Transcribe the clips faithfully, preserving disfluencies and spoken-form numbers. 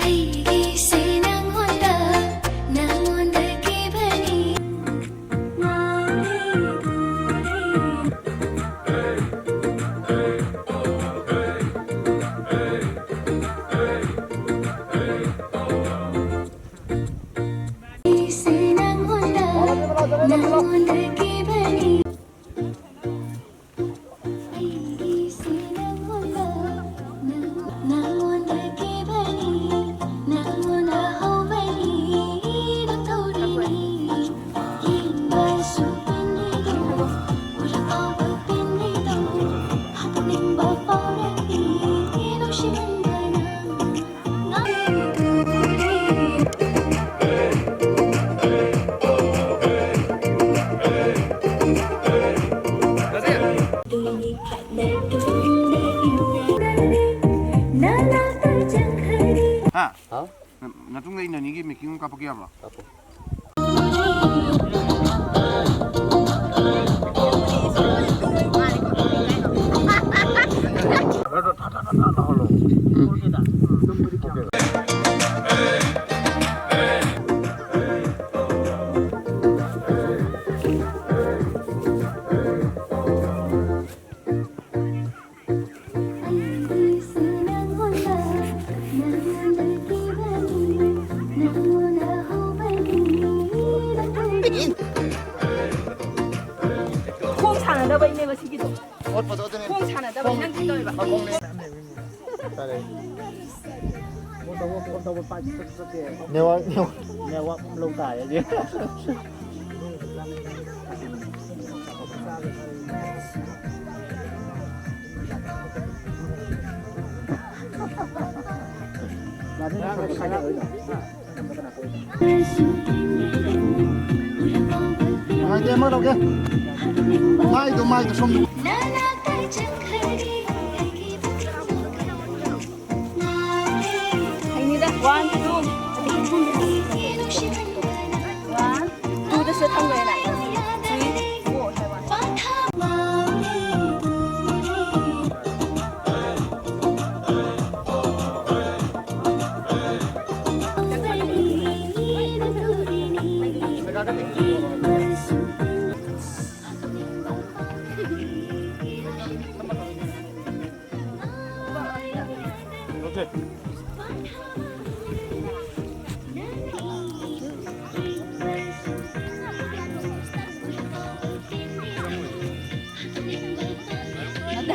ꯑꯩꯒꯤꯁꯦ ꯅꯪꯉꯣꯟꯗ, ꯅꯪꯉꯣꯟꯗꯒꯤꯕꯅꯤ꯫ ꯑꯩꯁꯦ ꯅꯪꯉꯣꯟꯗ, ꯅꯪꯉꯣꯟꯗꯒꯤꯕꯅꯤ꯫ ꯑꯩꯒꯤꯁꯦ ꯅꯪꯉꯣꯟꯗ, ꯅꯪꯉꯣꯟꯗꯒꯤꯕꯅꯤ, ꯅꯪꯉꯣꯟꯗ ꯍꯧꯕꯅꯤ, ꯅꯪ ꯇꯧꯔꯤꯅꯤ꯫ ꯌꯦꯡꯕꯁꯨ ꯄꯦꯟꯅꯤꯗꯣ, ꯎꯔꯐꯥꯎꯕ ꯄꯦꯟꯅꯤꯗꯣ, ꯍꯥꯞꯅꯤꯡꯕ ꯐꯥꯎꯔꯛꯏ, ꯅꯨꯡꯁꯤꯃꯟꯗꯅ꯫ ꯍꯥ? ꯍꯥ? ꯅ-, ꯅꯇꯨꯡꯗ ꯏꯟꯅꯅꯤꯒꯤ making ꯑꯃ ꯀꯥꯞꯄꯛꯀꯦ ꯌꯥꯕ꯭ꯔꯣ? ꯀꯥꯞꯄꯣ꯫ ꯈꯣꯡ ꯁꯥꯟꯅꯗꯕꯩꯅꯦꯕ ꯁꯤꯒꯤꯗꯣ꯫ ꯑꯣꯠꯄꯗꯣ ꯑꯗꯨꯅꯦ꯫ ꯈꯣꯡ ꯁꯥꯟꯅꯗꯕꯩ ꯅꯪ ꯀꯩꯗꯧꯔꯤꯕ? ꯃꯈꯣꯡꯅꯦ꯫ ꯇꯥꯔꯦ꯫ ꯐꯣꯟ ꯇꯧꯕ, ꯐꯣꯟ ꯇꯧꯕ ꯄꯥꯏ ꯁꯨꯡꯆꯠ ꯆꯠꯇꯦ꯫ Network, network. ꯅꯦꯠꯋꯥꯛ ꯂꯧ ꯇꯥꯔꯦ ꯍꯧꯖꯤꯛ꯫ ꯅꯨꯡꯉꯥꯏꯇꯦ, ꯑꯃ ꯂꯧꯒꯦ꯫ ꯃꯥꯏꯗꯣ, ꯃꯥꯏꯗꯣ ꯁꯣꯝꯗ꯫ ꯍꯩꯅꯤꯗ꯫ One, two꯫ One, two ꯗꯁꯨ ꯊꯝꯈ꯭ꯔꯦꯅ꯫ Three, four ꯍꯥꯏꯕ꯫ ꯑꯗ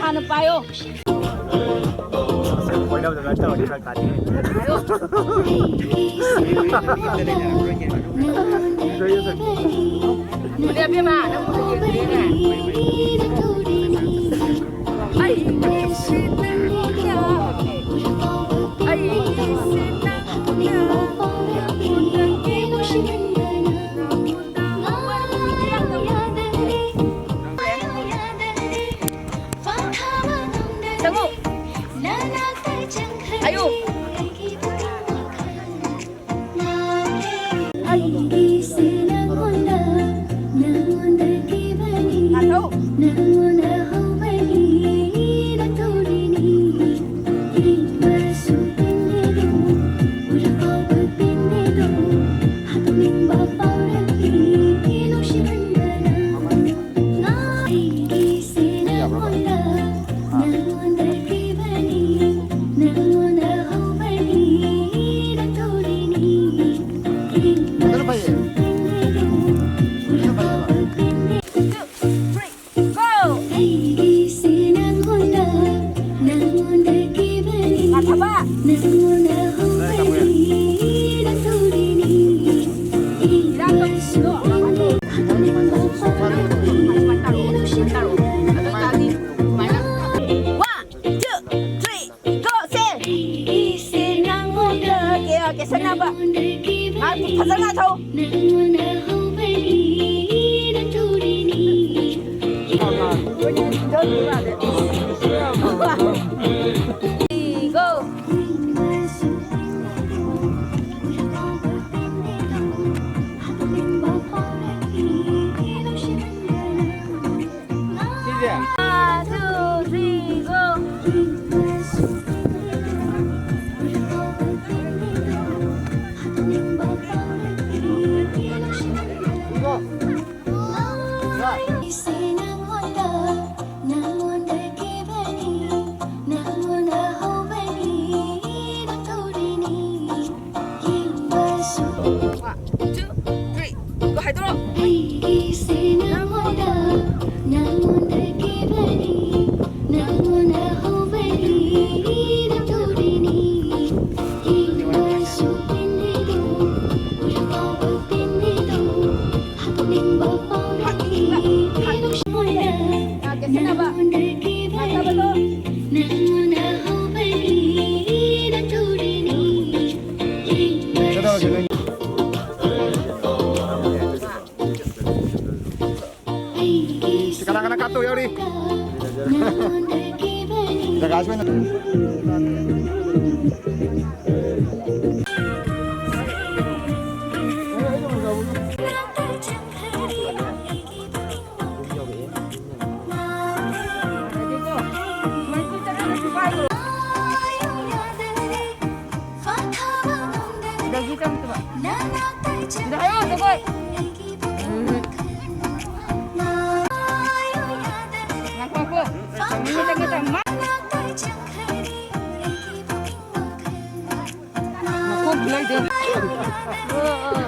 ꯍꯥꯟꯅ ꯄꯥꯏꯌꯣ꯫ ꯀꯣꯏꯅꯕꯗ ꯇꯧꯔꯗꯤ ꯐꯔꯛ ꯇꯥꯅꯤ꯫ ꯑꯗꯨꯅꯦ ꯑꯕꯦꯝꯃ, ꯅꯪꯕꯨ ꯍꯌꯦꯡꯅꯦ꯫ ꯑꯩ ꯅꯨꯡꯁꯤꯠꯅ ꯑꯩ ꯅꯨꯡꯁꯤꯠꯅ ꯆꯪꯉꯨ꯫ ꯑꯌꯨ꯫ ꯉꯥꯊꯧ꯫ Go! ꯑꯩꯒꯤꯁꯦ ꯅꯪꯉꯣꯟꯗ, ꯅꯪꯉꯣꯟꯗꯒꯤꯕꯅꯤ꯫ ꯉꯥꯊꯕ! ꯅꯪꯉꯣꯟꯗ ꯍꯧꯕꯅꯤ, ꯅꯪ ꯇꯧꯔꯤꯅꯤ꯫ ꯏꯔꯥꯡ ꯇꯧꯁꯤꯔꯣ? ꯏꯔꯥꯡ ꯇꯧꯁꯤꯔꯣ? ꯁꯨꯃꯥꯏꯅ ꯇꯧꯔꯣ, ꯁꯨꯃꯥꯏꯅ ꯇꯧꯔꯣ꯫ ꯑꯗꯨ ꯑꯣꯏꯇꯥꯔꯗꯤ ꯁꯨꯃꯥꯏꯅ꯫ One, two, three, go, ꯁꯦ! ꯑꯩꯒꯤꯁꯦ ꯅꯪꯉꯣꯟꯗ, ꯑꯣꯀꯦ, ꯑꯣꯀꯦ, ꯁꯦꯟꯅꯕ꯫ ꯅꯪꯉꯣꯟꯗꯒꯤꯕꯅꯤ꯫ ꯉꯥꯏꯈꯣ, ꯐꯖꯅ ꯉꯥꯏꯈꯣ꯫ One, two, three. ꯏꯒꯣ ꯍꯥꯏꯗꯣꯔꯛꯑꯣ. ꯑꯩꯒꯤꯁꯦ ꯅꯪꯉꯣꯟꯗ, ꯅꯪꯉꯣꯟꯗꯒꯤꯕꯅꯤ, ꯅꯪꯉꯣꯟꯗ ꯍꯧꯕꯅꯤ, ꯅꯪ ꯊꯣꯔꯤꯅꯤ, ꯌꯦꯡꯕꯁꯨ ꯄꯦꯟꯗꯦꯗꯣ, ꯎꯔꯐꯥꯎꯕ ꯄꯦꯟꯗꯦꯗꯣ, ꯍꯥꯞꯅꯤꯡꯕ ꯐꯥꯎꯔꯛꯏ, ꯅꯪꯉꯣꯟꯗ, ꯅꯪꯉꯣꯟꯗꯒꯤꯕꯅꯤ, ꯅꯪꯉꯣꯟꯗ ꯍꯧꯕꯅꯤ, ꯌꯦꯡꯕꯁꯨ ꯀꯅꯥ ꯀꯅꯥ ꯀꯥꯞꯇꯧ ꯌꯥꯎꯔꯤ? ꯖꯒꯥꯁꯨ ꯑꯣꯏꯅ ꯁꯤꯗꯒꯤ ꯆꯪꯉꯛꯇꯕ꯫ ꯁꯤꯗ ꯍꯥꯏꯌꯣ, ꯖꯒꯣꯏ꯫ ꯎꯝ꯫ ꯉꯥꯏꯈꯣ, ꯉꯥꯏꯈꯣ꯫ ꯆꯪꯉꯦ, ꯆꯪꯉꯦ, ꯆꯪꯉꯦ꯫ ꯃꯥ ꯃꯈꯣꯡ ꯂꯩꯗꯦ꯫ ꯑꯣ, ꯑꯣ꯫